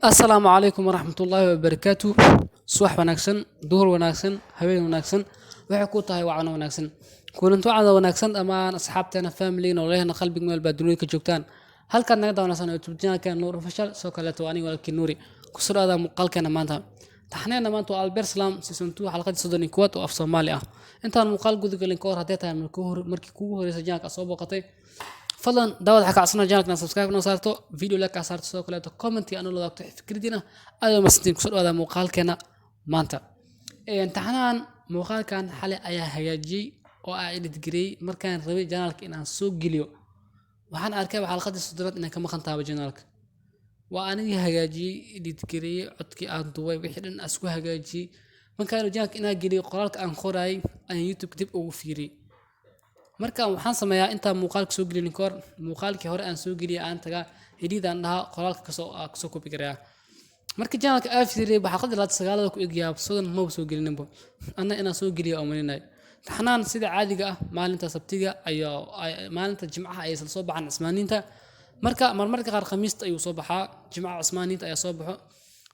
Asalaamu calaykum waraxmatullaahi wabarakaatu. Subax wanaagsan, duhur wanaagsan, habeen wanaagsan, waxay ku tahay wacno wanaagsan, kulanto wacda wanaagsan dhammaan asxaabteena, family, noolahena qalbiga, meel baa dunida ka joogtaan. Halkaad naga daawanaysan YouTube channelkeena Nuur Official. Soo kaleeto waa aniga walaalkii Nuuri. Kusoo dhawaada muuqaalkeena maanta. Taxneena maanta waa Alparslan season 2, xalqadii 31aad oo af Soomaali ah. Intaan muuqaal guda gelin ka hor, haddii tahay markii kugu horeysa channelka soo booqatay, fadlan daawad waxaa ka codsanaa channelka inaad subscribe noo saarto, video like aa saarto, sidoo kaleeto comment iyo anoo wadaagto fikradiina. Aad waa mahadsantiin. Kusoo dhawaada muuqaalkeena maanta. Taxanahan muuqaalkan xalay ayaa hagaajiyey oo aa edit gareeyey. Markaan rabay channelka inaan soo geliyo, waxaan arkay xalqadii 30aad inay ka maqan tahay channelka. Waa anigii hagaajiyey, edit gareeyey, codkii aan duubay, wixii dhan aan isku hagaajiyey. Markaan channelka inaan geliyo, qoraalka aan qoraayay ayaan YouTube dib ugu fiiriyey. Marka waxaan sameeyaa, intaan muuqaalka soo gelin kahor, muuqaalkii hore aan soo geliyay aan tagaa, edit aan dhahaa, qoraalka kasoo copy gareeyaa. Markii channelka aa fiiriyey, xalqadii 29aad ku egyahay, 30 maba soo gelininba. Anna inaan soo geliyo oo malinay. Taxanaan sida caadiga ah maalinta Sabtiga ayaa, maalinta Jimcaha ayay isla soo baxaan Cismaaniinta. Marka marmarka qaar Khamiista ayuu soo baxaa, Jimcaha Cismaaniinta ayaa soo baxo.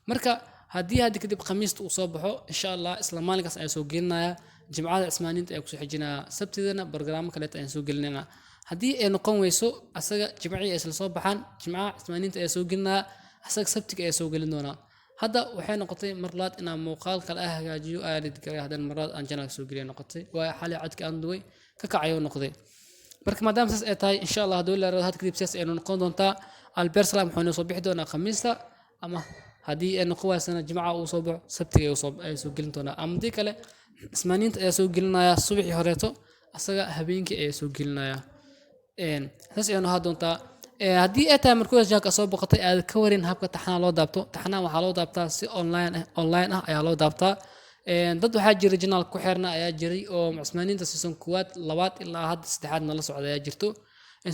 Marka haddii hadda kadib Khamiista uu soo baxo, insha Allah isla maalinkaas ayaa soo gelinaya, Jimcada Cismaaniinta ayaa kusoo xijinaya, Sabtidana barnaamij kaleeto ayaan soo gelinayna. Haddii ay noqon weyso asaga Jimcihii ay isla soo baxaan, Jimcaha Cismaaniinta ayaa soo gelinaya, asaga Sabtiga ayaa soo gelin doonaa. Hadda waxay noqotay mar labaad inaan muuqaal kale ah hagaajiyo, aan edit gareeyo, haddana mar labaad aan channelka soo geliyo noqotay, waayo xalay codkii aan duway ka kacayuu noqday. Marka maadaama saas ay tahay, insha Allah haddii la yiraahdo, had kadib sidaas aynu noqon doontaa. Alparslan wuxuu inoo soo bixi doonaa Khamiista, ama haddii ay noqon waysana Jimcaha uu soo baxo, Sabtiga ayuu soo gelin doonaa, ama haddii kale Cismaaniinta ayaa soo gelinaya subaxii horeeto, asaga habeenkii ayaa soo gelinaya. Saas ayay ahaan doontaa. Haddii ay tahay markuu channelka soo boqotay aad ka warin habka taxanaha loo daabto, taxanaha waxaa loo daabtaa si online ah ayaa loo daabtaa. Dad waxaa jiray channel ku xirna ayaa jiray oo Cusmaaniinta season koowaad, labaad ilaa hadda saddexaad nala socda ayaa jirto.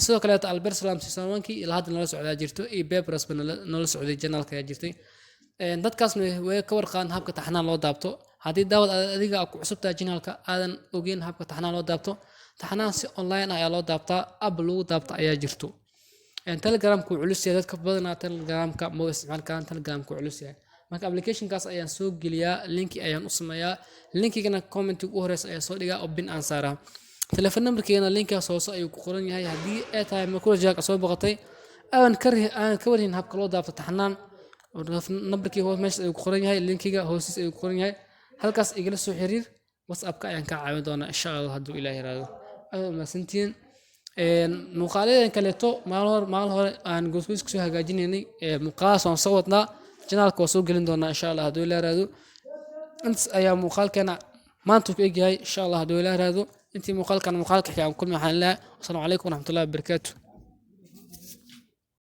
Sidoo kaleeto Alparslan season 1kii ilaa hadda nala socda ayaa jirto, iyo Bebrasba nala socday channelka ayaa jirtay. Dadkaasna way ka warqaan habka taxanaha loo daabto. Haddii daawad adiga ku cusub tahay channelka, aadan ogeyn habka taxanaha loo daabto, taxanaha si online ah ayaa loo daabtaa, app lagu daabto ayaa jirto. Telegramku wuu culus yahay, dadka badanaa Telegramka ma isticmaali karaan, Telegramku wuu culus yahay. Marka applicationkaas ayaan soo geliyaa, linki ayaan u sameeyaa, linkigana commentiga u horeysa ayaa soo dhigaa oo pin aan saaraa. Telephone numberkeena linkaas hoose ayuu ku qoran yahay. Haddii ay tahay markuu channelka soo boqotay aadan ka warhin habka loo daabto taxanaan, numberkii hoos meesha ayuu ku qoran yahay, linkiga hoostiis ayuu ku qoran yahay, halkaas igala soo xiriir. WhatsAppka ayaan kaa caawin doonaa, insha Allah, hadduu Ilaah yiraahdo. Aad u mahadsantihiin. Muuqaaladan kaleeto maalin hore aan goosgoys kusoo hagaajinaynay, muuqaaladaas waan soo wadnaa, channelka waa soo gelin doonaa, insha Allah, hadduu Ilaah yiraahdo. Intaas ayaa muuqaalkeena maanta ku egyahay, insha Allah, hadduu Ilaah yiraahdo. Intii muuqaalkan muuqaalka xiga aan kulmi, waxaan leeyahay asalaamu calaykum waraxmatullahi wabarakaatu.